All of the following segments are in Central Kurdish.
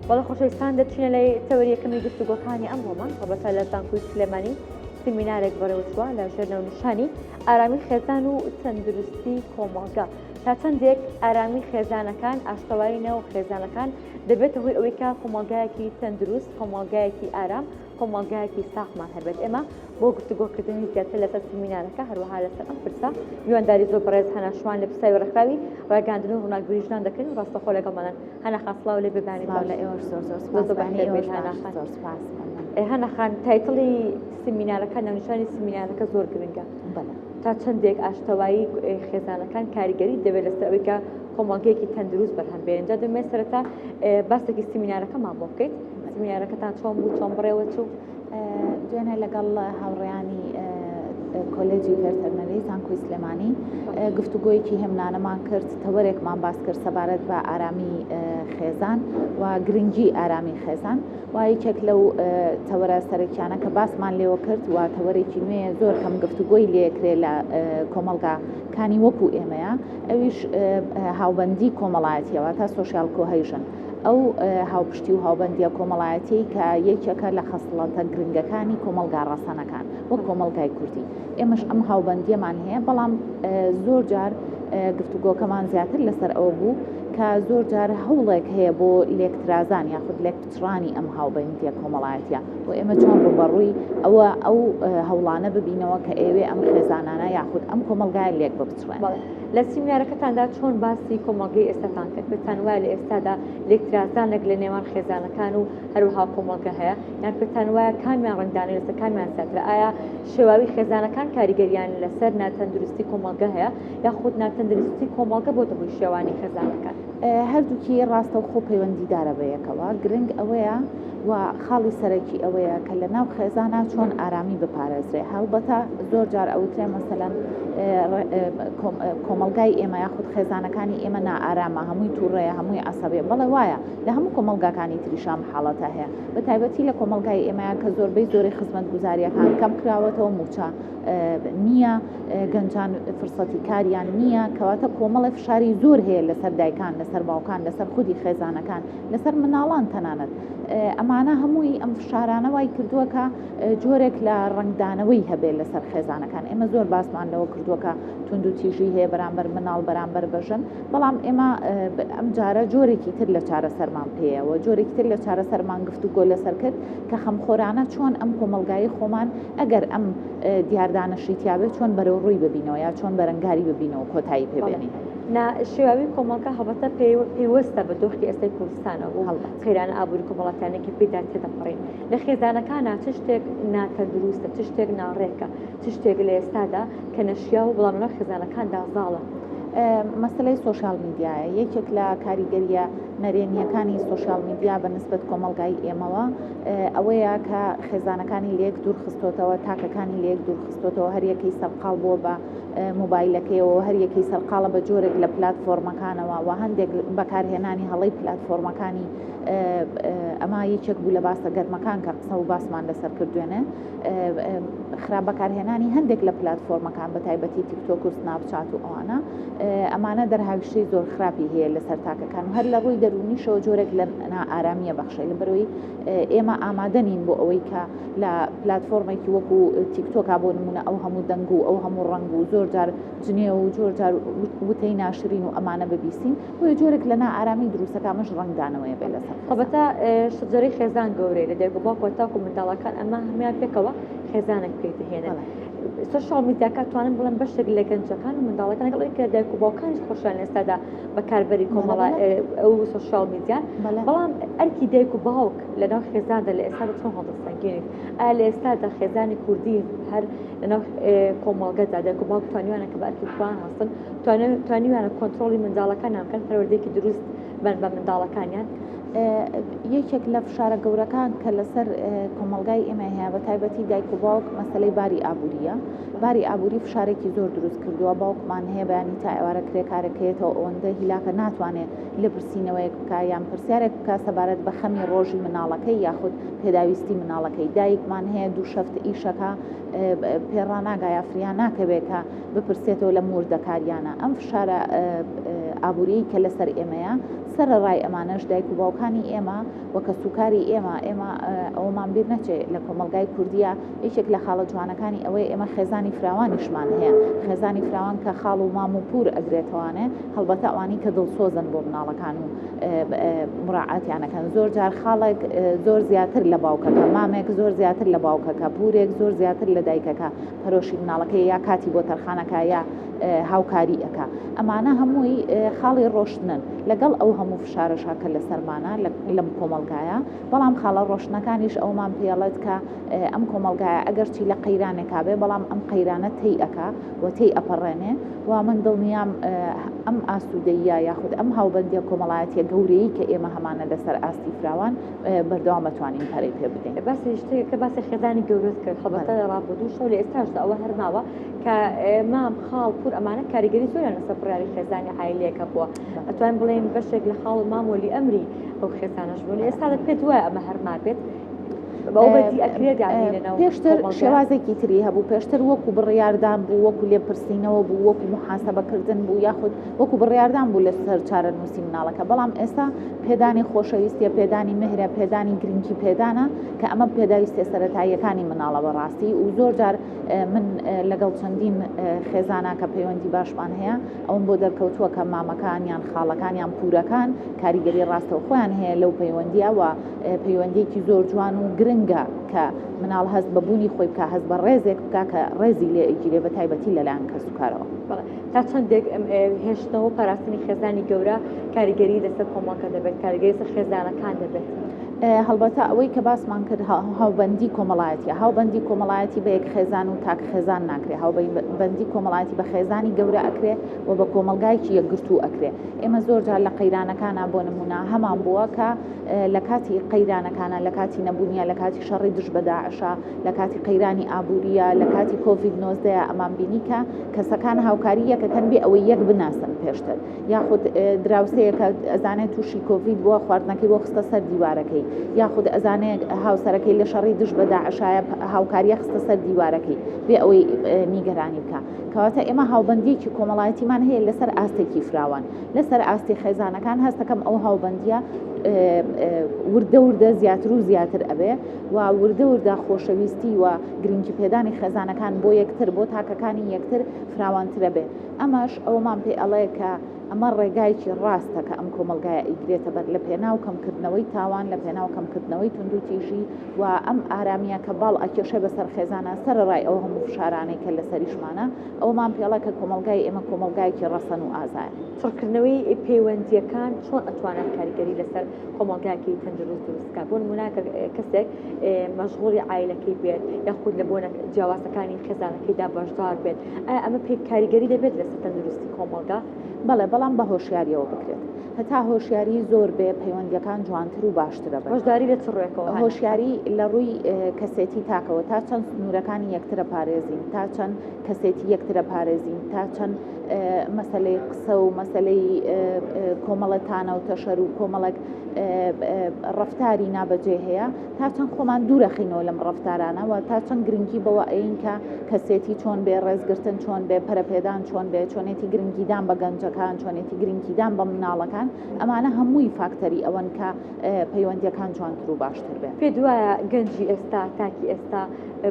بەڵێ خۆشەویستان دەچینە لای تەوەری یەکەمی گفتوگۆکانی ئەمڕۆمان هەڵبەتە لە زانکۆی سلێمانی سیمینارێک بەڕێوەچووە لە ژێر ناونیشانی ئارامی خێزان و تەندروستی کۆمەڵگە تا چەندێک ئارامی خێزانەکان ئاشتەوایی ناو خێزانەکان دەبێتە هۆی ئەوەی کە کۆمەڵگایەکی تەندروست کۆمەڵگایەکی ئارام کۆمەڵگایەکی ساغمان هەبێت ئێمە بۆ گفتوگۆکردنی زیاتر لەسەر سیمینارەکە هەروەها لەسەر ئەم پرسە میوانداری زۆر بەڕێز هەنا شوان لێپرسراوی ڕێکخراوی ڕاگەیاندن و ڕووناکبیری ژنان دەکەین و ڕاستەوخۆ لەگەڵمانن. هەنا خان سڵاو لێ بێ بەیانی سڵاو باش. لە ئێوەش زۆر زۆر زۆر سپاس زۆر بەیانی بەخێر ئێوەش بێیت هەنا باش خان. زۆر سپاس مەمنون. ئێ هەنا خان title ی سیمینارەکە ناونیشانی سیمینارەکە زۆر گرنگە. بەڵێ. تا چەندێک ئاشتەوایی خێزانەکان کاریگەری دەبێت لەسەر ئەوەی کە کۆمەڵگەیەکی تەندروست بەرهەم بێنن. جا دەمەوێت سەرەتا باسێکی سیمینارەکەمان بۆ بکەیت. سیمینارەکەتان چۆن بوو چۆن بەڕێوە چوو؟ دوێنێ لەگەڵ هاوڕێیانی کۆلێجی ڤێتەرنەری زانکۆی سلێمانی گفتوگۆیەکی هێمنانەمان کرد، تەوەرێکمان باس کرد سەبارەت بە ئارامی خێزان و گرنگی ئارامی خێزان و یەکێک لەو تەوەرە سەرەکیانە کە باسمان لێوە کرد و تەوەرێکی نوێ زۆر کەم گفتوگۆی لێکرێ لە کۆمەڵگاکانی وەکو ئێمەیە ئەویش هاوبەندی کۆمەڵایەتیەوە تا social cohesion. ئەو هاوپشتی و هاوبەندییە کۆمەڵایەتیەی کە یەکێکە لە خەسڵەتە گرنگەکانی کۆمەڵگا ڕەسەنەکان وەک کۆمەڵگای کوردی. ئێمەش ئەم هاوبەندییەمان هەیە، بەڵام زۆر جار گفتوگۆکەمان زیاتر لەسەر ئەوە بوو کە زۆر جار هەوڵێک هەیە بۆ لێکترازان یاخود لێکپچڕانی ئەم هاوبەندییە کۆمەڵایەتیە و ئێمە چۆن ڕووبەڕووی ئەوە ئەو هەوڵانە ببینەوە کە ئەیەوێ ئەم خێزانانە یاخود ئەم کۆمەڵگایە لێک بپچڕێن. لە سیمینارەکەتاندا چۆن باسی کۆمەڵگەی ئێستاتان کرد؟ پێتان وایە لە ئێستادا لێکترازانێک لە نێوان خێزانەکان و هەروەها کۆمەڵگە هەیە؟ یان پێتان وایە کامیان ڕەنگدانەوەی لەسەر کامیان زیاترە؟ ئایا شێواوی خێزانەکان کاریگەریان لەسەر ناتەندروستی کۆمەڵگە هەیە یاخود ناتەندروستی کۆمەڵگە بۆتە هۆی شێوانی خێزانەکان؟ هەردووکی ڕاستەوخۆ پەیوەندیدارە بەیەکەوە، گرنگ ئەوەیە و خاڵی سەرەکی ئەوەیە کە لە ناو خێزانا چۆن ئارامی بپارێزرێ، هەڵبەتە زۆر جار ئەوترێ مەسەلەن کۆمەڵگای ئێمە یاخود خێزانەکانی ئێمە نائارامە، هەمووی توڕەیە، هەمووی عەسەبیە، بەڵێ وایە لە هەموو کۆمەڵگاکانی تریشا ئەم حاڵەتە هەیە، بە تایبەتی لە کۆمەڵگای ئێمەیا کە زۆربەی زۆری خزمەتگوزارییەکان کەم کراوەتەوە، مووچە نییە، گەنجان فرسەتی کاریان نییە، کەواتە کۆمەڵێ فشاری زۆر هەیە لەسەر دایکان، لەسەر باوکان، لەسەر خودی خێزانەکان، لەسەر مناڵان تەنانەت. ئەمانە هەمووی ئەم فشارانە وای کردووە کە جۆرێک لە ڕەنگدانەوەی هەبێت لەسەر خێزانەکان. ئێمە زۆر باسمان لەوە کردووە کە توندوتیژی هەیە بەرامبەر مناڵ، بەرامبەر بە ژن، بەڵام ئێمە ئەم جارە جۆرێکی تر لە چارەسەرمان پێیە و جۆرێکی تر لە چارەسەرمان گفتوگۆ لەسەر کرد کە خەمخۆرانە چۆن ئەم کۆمەڵگایەی خۆمان ئەگەر ئەم دیاردانەشی تیابێت چۆن بەرەو ڕووی ببینەوە یا چۆن بەرەنگاری ببینەوە کۆتایی پێ بێنین. نا شێواوی کۆمەڵگا هەڵبەتە پەیوەستە بە دۆخی ئێستای کوردستانەوە و قەیرانە ئابووری کۆمەڵاتیانەی کە پێیدا تێدەپەڕین. لە خێزانەکانا چ شتێک ناتەندروستە، چ شتێک ناڕێکە، چ شتێک لە ئێستادا کە نەشیاوە بەڵام لەناو خێزانەکاندا زاڵە؟ مەسەلەی سۆشیال میدیایە یەکێک لە کاریگەرییە نەرێنییەکانی سۆشیال میدیا بە نسبەت کۆمەڵگای ئێمەوە ئەوەیە کە خێزانەکانی لەیەک دوور خستۆتەوە، تاکەکانی لەیەک دوور خستۆتەوە، هەریەکەی سەرقاڵ بووە بە مۆبایلەکەیەوە و هەریەکەی سەرقاڵە بە جۆرێک لە پلاتفۆرمەکانەوە و هەندێک بەکارهێنانی هەڵەی پلاتفۆرمەکانی ئەمە یەکێک بوو لە باسە گەرمەکان کە قسە و باسمان لەسەر کرد دوێنێ خراپ بەکارهێنانی هەندێک لە پلاتفۆرمەکان بە تایبەتی تیکتۆک و سناپچات و ئەوانە ئەمانە دەرهاویشتەی زۆر خراپی هەیە لەسەر تاکەکان و هەر لە ڕووی دەروونیشەوە جۆرێک لە نائارامیە بەخشێ لەبەرەوەی ئێمە ئامادە نین بۆ ئەوەی کە لە پلاتفۆرمێکی وەکو تیکتۆکا بۆ نمونە ئەو هەموو دەنگ و ئەو هەموو ڕەنگ و زۆر جار جنێو و زۆر جار وتەی ناشرین و ئەمانە ببیستین بۆیە جۆرێک لە نائارامی دروستەکە ئەمەش ڕەنگدانەوەیە بێ لەسەر خێزان. هەڵبەتە شەجەرەی خێزان گەورەیە لە دایک و باوکەوە تاکو منداڵەکان ئەمە هەموویان پێکەوە خێزانێک پێکدەهێنن. سۆشیال میدیاکە توانم بڵێم بەشێک لە گەنجەکان و منداڵەکان لەگەڵ ئەوەی کە دایک و باوکانیش خۆشیان لە ئێستادا بەکاربەری کۆمەڵە ئەو سۆشیال میدیان بەڵام ئەرکی دایک و باوک لەناو خێزاندا لە ئێستادا چۆن هەڵدەسەنگێنیت؟ ئایا لە ئێستادا خێزانی کوردی هەر لەناو کۆمەڵگەدا دایک و باوک توانیویانە کە بە ئەرکی خۆیان هەستن توانیویانە کۆنترۆڵی منداڵەکانیان بکەن پەروەردەیەکی دروست بن بە منداڵەکانیان؟ یەکێک لە فشارە گەورەکان کە لەسەر کۆمەڵگای ئێمە هەیە بە تایبەتی دایک و باوک مەسەلەی باری ئابووریە باری ئابووری فشارێکی زۆر دروست کردووە باوکمان هەیە بەیانی تا ئێوارە کرێکارەکەیەتەوە ئەوەندە هیلاکە ناتوانێ لێپرسینەوەیەک بکا یان پرسیارێک بکا سەبارەت بە خەمی ڕۆژی مناڵەکەی یاخود پێداویستی مناڵەکەی دایکمان هەیە دوو شەفت ئیشەکە پێڕاناگا یا فریا ناکەوێ کە بپرسێتەوە لەم وردەکاریانە ئەم فشارە. ئابووریەی کە لەسەر ئێمەیە، سەرەڕای ئەمانەش دایک و باوکانی ئێمە و کەسوکاری ئێمە، ئێمە ئەوەمان بیر نەچێ لە کۆمەڵگای کوردییە یەکێک لە خاڵە جوانەکانی ئەوەیە ئێمە خێزانی فراوانیشمان هەیە، خێزانی فراوان کە خاڵ و مام و پوور ئەگرێتەوانێ، هەڵبەتە ئەوانەی کە دڵسۆزن بۆ مناڵەکان و مراعاتیان ئەکەن، زۆر جار خاڵێک زۆر زیاتر لە باوکەکە، مامێک زۆر زیاتر لە باوکەکە، پوورێک زۆر زیاتر لە دایکەکە پەرۆشی مناڵەکەی یا کاتی بۆ تەرخان ئەکا یا هاوکاری ئەکا. ئەمانە هەمووی خاڵی ڕۆشتنن لەگەڵ ئەو هەموو فشارەشا کە لەسەرمانە لەم کۆمەڵگایە، بەڵام خاڵە ڕۆشنەکانیش ئەوەمان پێڵێت کە ئەم کۆمەڵگایە ئەگەرچی لە قەیرانێکا بێ بەڵام ئەم قەیرانە تێی ئەکا و تێی ئەپەڕێنێ و من دڵنیام ئەم ئاسوودەییە یاخود ئەم هاوبەندیە کۆمەڵایەتیە گەورەیی کە ئێمە هەمانە لەسەر ئاستی فراوان بەردەوام ئەتوانین پەرەی پێ بدەین. باسی شتێک کە باسی خێزانی گەورەت کرد، هەڵبەتە لە ڕابردووشە و لە ئێستاشدا ئەوە هەر ماوە کە مام، خاڵ، پوور ئەمانە کاریگەری زۆریان لەسەر بڕیاری خێزانی عایلەیەک هەبووە. ئەتوانین بڵێین بەشێک لە خاڵ و مام وەلی ئەمری ئەو خێزانەش بوون. ئێستا پێت وایە ئەمە هەر مابێت؟ پێشتر شێوازێکی تری هەبوو، پێشتر وەکو بڕیاردان بوو، وەکو لێپرسینەوە بوو، وەکو موحاسەبەکردن بوو، یاخود وەکو بڕیاردان بوو لەسەر چارەنووسی مناڵەکە، بەڵام ئێستا پێدانی خۆشەویستیە، پێدانی مهرە، پێدانی گرنگی پێدانە کە ئەمە پێداویستیە سەرەتاییەکانی مناڵە بەڕاستی و زۆر جار من لەگەڵ چەندین خێزانا کە پەیوەندی باشمان هەیە ئەوم بۆ دەرکەوتووە کە مامەکان یان خاڵەکان یان پورەکان کاریگەری ڕاستەوخۆیان هەیە لەو پەیوەندیە و پەیوەندیەکی زۆر جوان و گرنگە کە مناڵ هەست بە بوونی خۆی بکا، هەست بە ڕێزێک بکا کە ڕێزی لێ ئەگیرێ بە تایبەتی لەلایەن کەسوکارەوە. بەڵێ تا چەندێک هێشتنەوە و پاراستنی خێزانی گەورە کاریگەری لەسەر کۆمەڵگە دەبێت، کاریگەری لەسەر خێزانەکان دەبێت؟ هەڵبەتە ئەوەی کە باسمان کرد هاوبەندی کۆمەڵایەتیە، هاوبەندی کۆمەڵایەتی بە یەک خێزان و تاک خێزان ناکرێ، هاوبەندی کۆمەڵایەتی بە خێزانی گەورە ئەکرێ و بە کۆمەڵگایەکی یەکگرتوو ئەکرێ. ئێمە زۆر جار لە قەیرانەکانا بۆ نموونە هەمان بووە کە لە کاتی قەیرانەکانا، لە کاتی نەبوونیا، لە کاتی شەڕی دژ بە داعشا، لە کاتی قەیرانی ئابوورییا، لە کاتی کۆڤید نۆزدەیا ئەمان بینی کە کەسەکان هاوکاری یەکەکەن بێ ئەوەی یەک بناسن پێشتر. یاخود دراوسێیەکە ئەزانێ تووشی کۆڤید بووە خواردنەکەی بۆ خستە سەر دیوارەکەی، یاخود ئەزانێ هاوسەرەکەی لە شەڕی دژ بە داعشایە هاوکارییە خستە سەر دیوارەکەی بێ ئەوەی نیگەرانی بکا. کەواتە ئێمە هاوبەندییەکی کۆمەڵایەتیمان هەیە لەسەر ئاستێکی فراوان. لەسەر ئاستی خێزانەکان هەستەکەم ئەو هاوبەندییە وردە وردە زیاتر و زیاتر ئەبێ و وردە وردە خۆشەویستی و گرنگی پێدانی خێزانەکان بۆ یەکتر بۆ تاکەکانی یەکتر فراوانترە بێ. ئەمەش ئەوەمان پێ ئەڵێ کە ئەمە ڕێگایەکی ڕاستە کە ئەم کۆمەڵگایە ئەیگرێتە بەر لە پێناو کەمکردنەوەی تاوان، لە پێناو کەمکردنەوەی توندوتیژی و ئەم ئارامییە کە باڵ ئەکێشێ بەسەر خێزانا سەرەڕای ئەو هەموو فشارانەی کە لەسەریشمانە، ئەوەمان پێ ئەڵێ کە کۆمەڵگای ئێمە کۆمەڵگایەکی ڕەسەن و ئازایە. چڕکردنەوەی پەیوەندییەکان چۆن ئەتوانێت کاریگەری لەسەر کۆمەڵگایەکی تەندروست دروست بکات؟ بۆ نموونە کە کەسێک مەشغوڵی عایلەکەی بێت یاخود لە بۆنە جیاوازەکانی خێزانەکەیدا بەشدار بێت، ئایا ئەمە پێ کاریگەری دەبێت لەسەر تەندروستی کۆمەڵگا؟ بەڵێ، بەڵام بە هۆشیارییەوە بکرێت. هەتا هۆشیاری زۆر بێ پەیوەندییەکان جوانتر و باشتر ئەبن. هۆشداری لە چ ڕووێکەوە هەنە؟ هۆشیاری لە ڕووی کەسێتی تاکەوە، تا چەند سنوورەکانی یەکتر ئەپارێزین، تا چەند کەسێتی یەکتر ئەپارێزین، تا چەند مەسەلەی قسە و مەسەلەی کۆمەڵە تانە و تەشەر و کۆمەڵێک ڕەفتاری نابەجێ هەیە، تا چەند خۆمان دوورەخینەوە لەم ڕەفتارانە و تا چەند گرنگی بەوە ئەین کە کەسێتی چۆن بێ، ڕێزگرتن چۆن بێ، پەرەپێدان چۆن بێ، چۆنێتی گرنگیدان بە گەنجەکان، چۆنێتی گرنگیدان بە مناڵەکان، ئەمانە هەمووی فاکتەری ئەوەن کە پەیوەندییەکان جوانتر و باشتر بێ. پێت وایە گەنجی ئێستا، تاکی ئێستا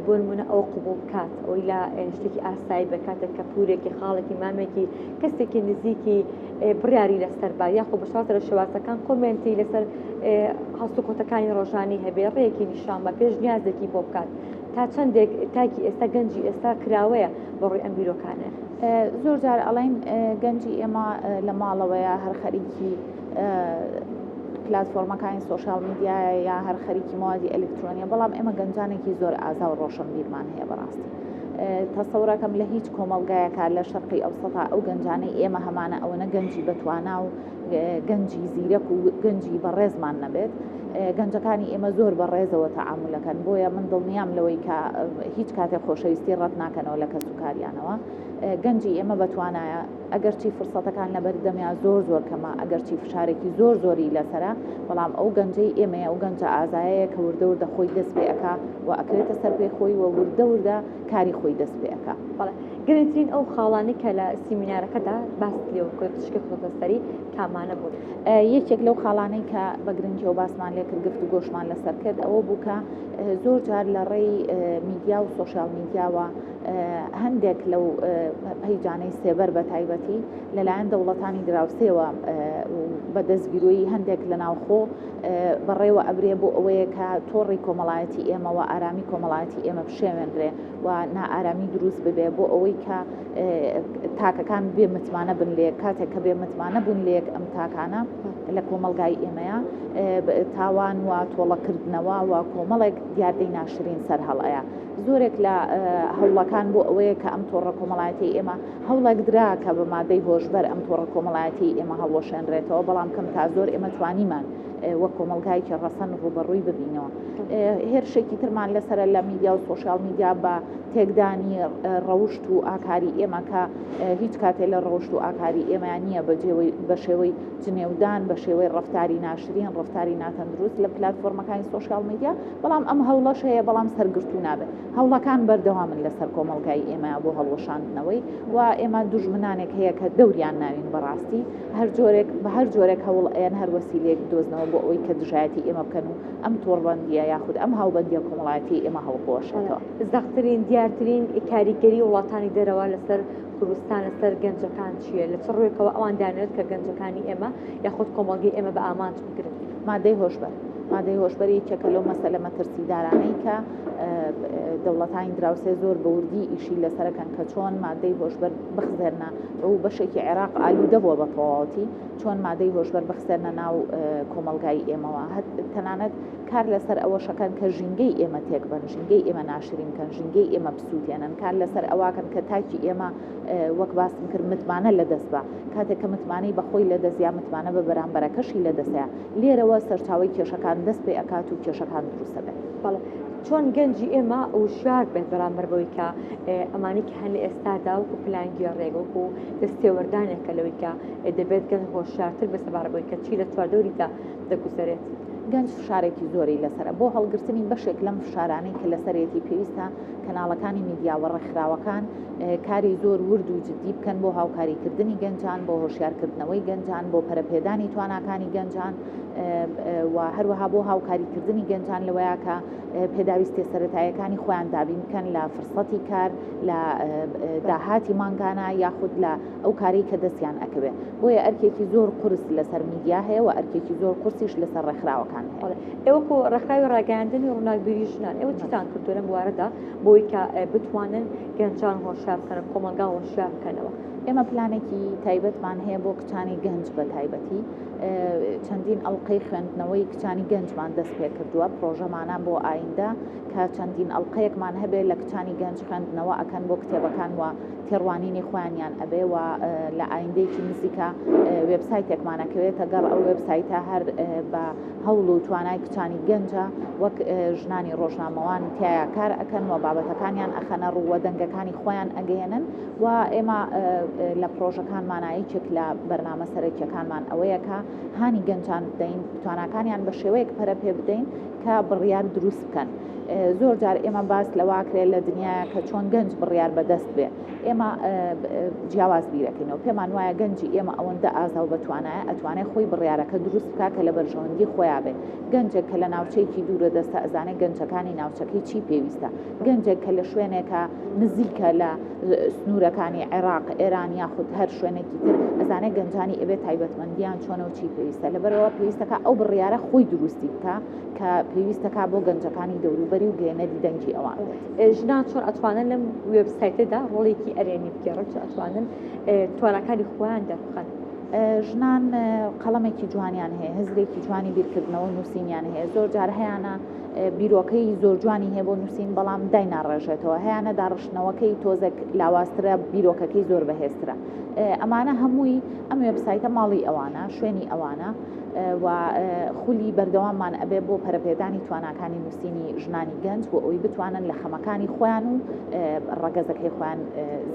بۆ نموونە ئەوە قبوڵ بکات، ئەوەی لا شتێکی ئاسایی بێ کاتێک کە پوورێکی، خاڵێکی، مامێکی، کەسێکی نزیکی بڕیاری لەسەر با یاخۆ بە شێوازە لە شێوازەکان کۆمێنتی لەسەر هەڵسوکەوتەکانی ڕۆژانی هەبێ، ڕێیەکی نیشان بە، پێشنیازێکی بۆ بکات، تا چەندێک تاکی ئێستا گەنجی ئێستا کراوەیە بە ڕووی ئەم بیرۆکانە؟ زۆر جار ئەڵێن گەنجی ئێمە لە ماڵەوەیە هەر خەریکی پلاتفۆرمەکانی سۆشیال میدیایە یا هەر خەریکی مەوادی ئەلکترۆنیە، بەڵام ئێمە گەنجانێکی زۆر ئازا و ڕۆشنبیرمان هەیە بەڕاستی تەسەورەکەم لە هیچ کۆمەڵگایەکە لە شەرقی ئەوسەتا ئەو گەنجانەی ئێمە هەمانە ئەوەنە گەنجی بەتوانا و گەنجی زیرەک و گەنجی بەڕێزمان نەبێت گەنجەکانی ئێمە زۆر بە ڕێزەوە تەعامولەکەن بۆیە من دڵنیام لەوەی کە هیچ کاتێک خۆشەویستی ڕەت ناکەنەوە لە کەسوکاریانەوە گەنجی ئێمە بەتوانایە ئەگەرچی فرسەتەکان لەبەردەمیا زۆر زۆر کەمە ئەگەرچی فشارێکی زۆر زۆری لەسەرە بەڵام ئەو گەنجەی ئێمەیە ئەو گەنجە ئازایەیە کە وردە وردە خۆی دەست پێ ئەکا و ئەکەوێتە سەر پێی خۆی و وردە وردە کاری خۆی دەست پێ ئەکا. بەڵێ. گرنگترین ئەو خاڵانەی کە لە سیمینارەکەدا باست لێوە کرد تیشکی خستە سەری کامانە بوون؟ یەکێک لەو خاڵانەی کە بە گرنگیەوە باسمان لێکرد گفتوگۆشمان لەسەر کرد ئەوە بوو کە زۆر جار لە ڕێی میدیا و سۆشیال میدیاوە هەندێک لەو پەیجانەی سێبەر بە تایبەتی لەلایەن دەوڵەتانی دراوسێوە بە دەستگیرۆیی هەندێک لە ناوخۆ بەڕێوە ئەبرێ بۆ ئەوەیە کە تۆڕی کۆمەڵایەتی ئێمە و ئارامی کۆمەڵایەتی ئێمە بشێوێنرێ و نائارامی دروست ببێ بۆ ئەوەی کە تاکەکان بێ متمانە بن لێک کاتێک کە بێ متمانە بوون لێک ئەم تاکانە لە کۆمەڵگای ئێمەیە تاوان و تۆڵەکردنەوە و کۆمەڵێک دیاردەی ناشرین سەر هەڵەیە زۆرێک لە هەوڵەکان بۆ ئەوەیە کە ئەم تۆڕە کۆمەڵایەتی ئێمە هەوڵێک درا کە بە مادەی هۆشبەر ئەم تۆڕە کۆمەڵایەتی ئێمە هەڵوەشێنرێتەوە بەڵام کەم تا زۆر ئێمە توانیمان وەک کۆمەڵگایەکی ڕەسەن ڕووبەڕووی ببینەوە. هێرشێکی ترمان لەسەرە لە میدیا و سۆشیال میدیا بە تێکدانی ڕەوشت و ئاکاری ئێمە کە هیچ کاتێ لە ڕەوشت و ئاکاری ئێمەیان نییە بە شێوەی جنێودان بە شێوەی ڕەفتاری ناشرین ڕەفتاری ناتەندروست لە پلاتفۆرمەکانی سۆشیال میدیا بەڵام ئەم هەوڵەش هەیە بەڵام سەرگرتوو نابێت هەوڵەکان بەردەوامن لەسەر کۆمەڵگای ئێمە بۆ هەڵوەشاندنەوەی و ئێمە دوژمنانێک هەیە کە دەوریان ناوین بەڕاستی هەر جۆرێک بە هەر جۆرێک هەوڵ ئەیەن هەر وەسیلەیەک بدۆزنەوە بۆ ئەوەی کە دژایەتی ئێمە بکەن و ئەم تۆڕبەندییە یاخود ئەم هاوبەندییە کۆمەڵایەتییەی ئێمە هەڵبوەشێتەوە. زەقترین، دیارترین کاریگەری وڵاتانی دەرەوە لەسەر کوردستان، لەسەر گەنجەکان چییە؟ لە چ ڕووێکەوە ئەوان دەیانەوێت کە گەنجەکانی ئێمە یاخود کۆمەڵگەی ئێمە بە ئامانج بگرن؟ مادەی هۆشبەر، مادەی هۆشبەر یەکێکە لەو مەسەلە مەترسیدارانەی کە دەوڵەتانی دراوسێ زۆر بە وردی ئیشی لەسەرەکەن کە چۆن مادەی هۆشبەر بخزێنە و بەشێکی عێراق ئالوودە بووە بە تەواوەتی، چۆن مادەی هۆشبەر بخسێنە ناو کۆمەڵگای ئێمەوە، تەنانەت کار لەسەر ئەوەشەکەن کە ژینگەی ئێمە تێکبەن، ژینگەی ئێمە ناشرین بکەن، ژینگەی ئێمە بسووتێنن، کار لەسەر ئەوەکەن کە تاکی ئێمە وەک باسم کرد متمانە لەدەست با، کاتێک کە متمانەی بە خۆی لەدەست یا متمانە بە بەرامبەرەکەشی لەدەستەیە، لێرەوە سەرچاوەی کێشەکان دەست پێ ئەکات و کێشەکان دروست ئەبێت. بەڵێ چۆن گەنجی ئێمە وشیار بێت بەرامبەر بەوەی کە ئەمانەی کە هەن لە ئێستادا وەکو پلانگێڕێک وەکو دەستێوەردانێکە لەوەی کە دەبێت گەنج هۆشیارتر بێت سەبارەت بەوەی کە چی لە چواردەوریدا دەگوزەرێت. گەنج فشارێکی زۆری لەسەرە، بۆ هەڵگرتنی بەشێک لەم فشارانەی کە لەسەرێتی پێویستە کەناڵەکانی میدیا و ڕێکخراوەکان کاری زۆر ورد و جدی بکەن بۆ هاوکاریکردنی گەنجان، بۆ هۆشیارکردنەوەی گەنجان، بۆ پەرەپێدانی تواناکانی گەنجان و هەروەها بۆ هاوکاریکردنی گەنجان لەوەیە کە پێداویستیە سەرەتاییەکانی خۆیان دابین بکەن لە فرسەتی کار، لە داهاتی مانگانە یاخود لە ئەو کارەی کە دەستیان ئەکەوێ. بۆیە ئەرکێکی زۆر قورس لەسەر میدیا هەیە و ئەرکێکی زۆر قورسیش لەسەر ڕێکخراوەکان هەیە. ئێوە وەکو ڕێکخراوی ڕاگەیاندنی ڕووناکبیری ژنان، ئێوە چیتان کردووە لەم بوارەدا بۆی کە بتوانن گەنجان هۆشیار بکەنەوە، کۆمەڵگا هۆشیار بکەنەوە؟ ئێمە پلانێکی تایبەتمان هەیە بۆ کچانی گەنج بە تایبەتی، چەندین ئەڵقەی خوێندنەوەی کچانی گەنجمان دەست پێکردووە، پرۆژەمانە بۆ ئایندە کە چەندین ئەڵقەیەکمان هەبێ لە کچانی گەنج خوێندنەوە ئەکەن بۆ کتێبەکان و تێڕوانینی خۆیانیان ئەبێ و لە ئایندەیەکی نزیکە وێبسایتێکمان ئەکەوێتە گەڕ، ئەو وێبسایتە هەر بە هەوڵ و توانای کچانی گەنجە وەک ژنانی ڕۆژنامەوان تیایا کار ئەکەن و بابەتەکانیان ئەخەنە ڕوو و دەنگەکانی خۆیان ئەگەیەنن و ئێمە لە پرۆژەکانمانا یەکێک لە بەرنامە سەرەکیەکانمان ئەوەیە کە هانی گەنجان بدەین تواناکانیان بە شێوەیەک پەرە پێ بدەین کە بڕیار دروست بکەن. زۆر جار ئێمە باس لەوەکرێ لە دنیاە کە چۆن گەنج بڕیار بەدەست بێ ئێمە جیاواز بیرەکەینەوە پێمان وایە گەنجی ئێمە ئەوەندە ئازا و بەتوانایە ئەتوانێ خۆی بڕیارەکە دروست بکا کە لە بەرژەوەندی خۆیا بێ گەنجێک کە لە ناوچەیەکی دوورە دەستە ئەزانێ گەنجەکانی ناوچەکەی چی پێویستە گەنجێک کە لە شوێنێکە نزیکە لە سنوورەکانی عێراق ئێران یاخود هەر شوێنێکی تر ئەزانێ گەنجانی ئەبێ تایبەتمەندیان چۆنە و چی پێویستە لەبەرەوە پێویستەکە ئەو بڕیارە خۆی دروستی بکە کە پێویستەکا بۆ گەنجەکانی دەوروبەری و گەیەنەری دەنگی ئەوان بێت. ژنان چۆن ئەتوانن لەم وێبسایتەدا ڕۆڵێکی ئەرێنی بگێڕن، چۆن ئەتوانن تواناکانی خۆیان دەربخەن؟ ژنان قەڵەمێکی جوانیان هەیە، هزرێکی جوانی بیرکردنەوە و نووسینیان هەیە، زۆر جار هەیانە بیرۆکەی زۆر جوانی هەیە بۆ نووسین بەڵام دایناڕێژێتەوە، هەیانە داڕشتنەوەکەی تۆزێک لاوازترە، بیرۆکەکەی زۆر بەهێزترە. ئەمانە هەمووی ئەم وێبسایتە ماڵی ئەوانە، شوێنی ئەوانە. و خولی بەردەواممان ئەبێ بۆ پەرەپێدانی تواناکانی نووسینی ژنانی گەنج بۆ ئەوەی بتوانن لە خەمەکانی خۆیان و ڕەگەزەکەی خۆیان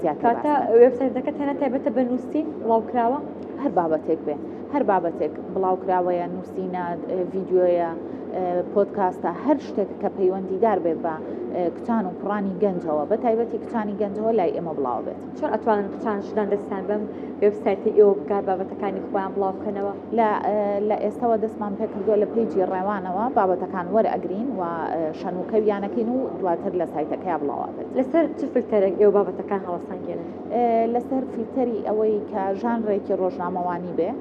زیاتر باس کاتە بکەن. وێبسایتەکە تەنها تایبەتە بە نووسین بڵاوکراوە؟ هەر بابەتێک بێ، هەر بابەتێک بڵاوکراوەیە، نووسینە، ڤیدیۆیە، پۆدکاستە، هەر شتێک کە پەیوەندیدار بێ بە کچان و کوڕانی گەنجەوە، بە تایبەتی کچانی گەنجەوە لای ئێمە بڵاو بێت. چۆن ئەتوانن کچان ژنان دەستیان بەم وێبسایتەی ئێوە بگات بابەتەکانی خۆیان بڵاو بکەنەوە؟ لە لە ئێستەوە دەستمان پێکردووە لە page ی ڕێوانەوە بابەتەکان وەرئەگرین و شەنوکەویانەکەین و دواتر لە سایتەکەیا بڵاو ئەبێت. لەسەر چ فلتەرێک ئێوە بابەتەکان هەڵەسەنگێنن؟ لەسەر فلتەری ئەوەی کە ژانرێکی ڕۆژنامەوانی بێ،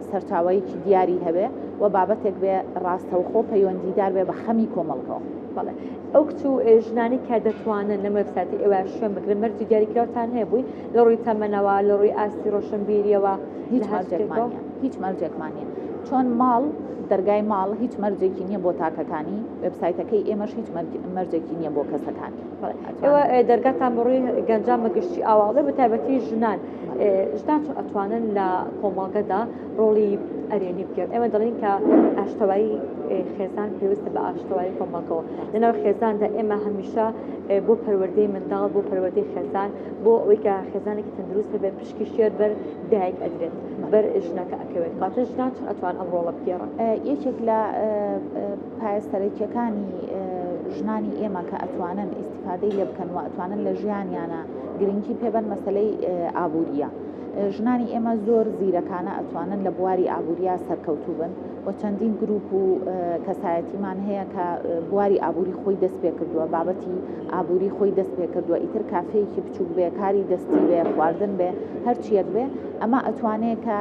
سەرچاوەیەکی دیاری هەبێ و بابەتێک بێ ڕاستەوخۆ پەیوەندیدار بێ بە خەمی کۆمەڵگەوە. بەڵێ ئەو کچ و ژنانی کە دەتوانن لەم وێبسایتەی ئێوە شوێن بگرن مەرجی دیاریکراوتان هەیە بووی لە ڕووی تەمەنەوە لە ڕووی ئاستی ڕۆشنبیریەوە هیچ مەرجێکمان نییە هیچ مەرجێکمان نییە چۆن ماڵ دەرگای ماڵ هیچ مەرجێکی نییە بۆ تاکەکانی وێبسایتەکەی ئێمەش هیچ مەرجێکی نییە بۆ کەسەکانی. ئێوە دەرگاتان بە ڕووی گەنجان بە گشتی ئاواڵێ بە تایبەتی ژنان ژنان چۆن ئەتوانن لە کۆمەڵگەدا ڕۆڵی ئەرێنی بگێڕن ئێمە دەڵێین کە ئاشتەوایی خێزان پێویستە بە ئاشتەوایی کۆمەڵگەوە لەناو خێزاندا ئێمە هەمیشە بۆ پەروەردەی منداڵ بۆ پەروەردەی خێزان بۆ ئەوەی کە خێزانێکی تەندروست هەبێت پشکی شێر بەر دایک ئەدرێت بەر ژنەکە ئەکەوێت کاتە ژنان چۆن ئەتوان ئەم ڕۆڵە بگێڕن؟ یەکێک لە پایە سەرەکیەکانی ژنانی ئێمە کە ئەتوانن ئیسیفادەی لێ بکەن و ئەتوانن لە ژیانیانە گرنگی پێبەن مەسلەی ئابووریە. ژنانی ئێمە زۆر زیرەکانە ئەتوانن لە بواری ئابووریا سەرکەوتوو بن و چەندین گروپ و کەسایەتیمان هەیە کە بواری ئابووری خۆی دەست پێ کردووە، بابەتی ئابووری خۆی دەست پێ کردووە، ئیتر کافێیەکی بچووک بێ، کاری دەستی بێ، خواردن بێ، هەرچییەک بێ، ئەمە ئەتوانێ کە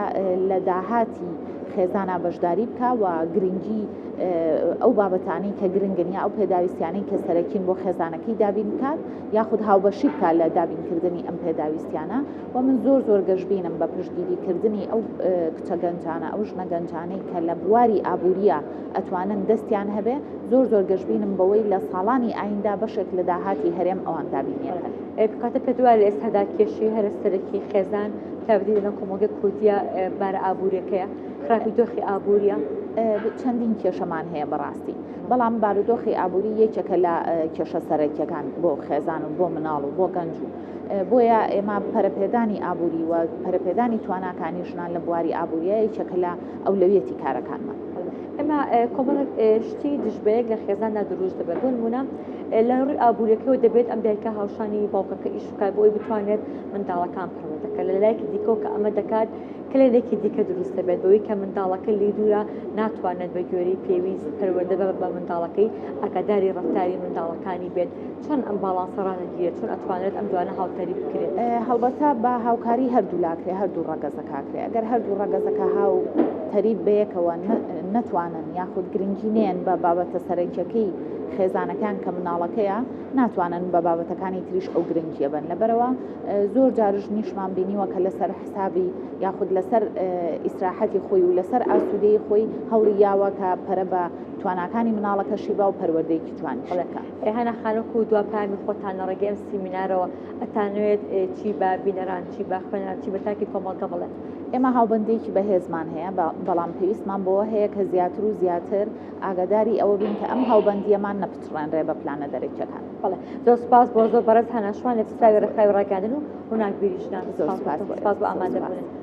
لە داهاتی خێزانا بەشداری بکا و گرنگی ئەو بابەتانەی کە گرنگن یا ئەو پێداویستیانەی کە سەرەکین بۆ خێزانەکەی دابین بکات یاخود هاوبەشی بکات لە دابینکردنی ئەم پێداویستیانە. و من زۆر زۆر گەشبینم بە پشتگیری کردنی ئەو کچە گەنجانە، ئەو ژنە گەنجانەی کە لە بواری ئابوورییە ئەتوانن دەستیان هەبێ، زۆر زۆر گەشبینم بەوەی لە ساڵانی ئایندە بەشێک لە داهاتی هەرێم ئەوان دابینی ئەکەن. کاتە پێت وایە لە ئێستادا کێشەی هەرە سەرەکی خێزان تایبەتی لەناو کۆمەڵگەی کوردییە بارە ئابووریەکەیە، خراپی دۆخی ئابووریە؟ چەندین کێشەمان هەیە بەڕاستی، بەڵام بارودۆخی ئابووری یەکێکە لە کێشە سەرەکیەکان بۆ خێزان و بۆ مناڵ و بۆ گەنج و بۆیە ئێمە پەرەپێدانی ئابووری و پەرەپێدانی تواناکانی ژنان لە بواری ئابووریە یەکێکە لە ئەولەویەتی کارەکانمان. ئێمە کۆمەڵێک شتی دژ بەیەک لە خێزاندا دروست دەبێت، بۆ نموونە لە ڕووی ئابووریەکەوە دەبێت ئەم دایکە هاوشانی باوکەکە ئیش بکات بۆ ئەوەی بتوانێت منداڵەکان پەروەردە بکات، لە لایەکی دیکەوە کە ئەمە دەکات کەلێنێکی دیکە دروست دەبێت بەوەی کە منداڵەکە لێی دوورە ناتوانێت بە گوێرەی پێویست پەروەردە بە منداڵەکەی ئاگاداری ڕەفتاری منداڵەکانی بێت، چۆن ئەم باڵانسە ڕادەگیرێت؟ چۆن ئەتوانرێت ئەم دوانە هاوتەریب بکرێت؟ هەڵبەتە بە هاوکاری هەردوولا کرێ، هەردوو ڕەگەزەکە کرێ. ئەگەر هەردوو ڕەگەزەکە هاو تەریب بەیەکەوە نەتوانن یاخود گرنگی نەیەن بە بابەتە سەرەکیەکەی خێزانەکەیان کە مناڵەکەیە، ناتوانن بە بابەتەکانی تریش ئەو گرنگیە بەن. لەبەرئەوە زۆر جار ژنیشمان بینیوە کە لەسەر حسابی یاخود لەسەر ئیسراحەتی خۆی و لەسەر ئاسوودەیی خۆی هەوڵی یاوە کە پەرە بە تواناکانی مناڵەکەشی با و پەروەردەیەکی جوانیش بکا. هانا خان وەکو دوا پەیامی خۆتان لە ڕێگەی ئەم سیمینارەوە ئەتانەوێت چی بە بینەران، چی بە خوێنەران، چی بە تاکی کۆمەڵگە بڵێن؟ ئێمە هاوبەندییەکی بەهێزمان هەیە، بەڵام پێویستمان بەوە هەیە کە زیاتر و زیاتر ئاگاداری ئەوە بین کە ئەم هاوبەندییەمان نەپچڕێنرێ بە پلانە دەرەکییەکان. بەڵێ زۆر سوپاس بۆ زۆر بەڕێز هانا شوان لێپرسراوی ڕێکخراوی ڕاگەیاندن و ڕووناکبیری ژنان. زۆر سوپاس بۆ سوپاس بۆ ئامادەبوونت.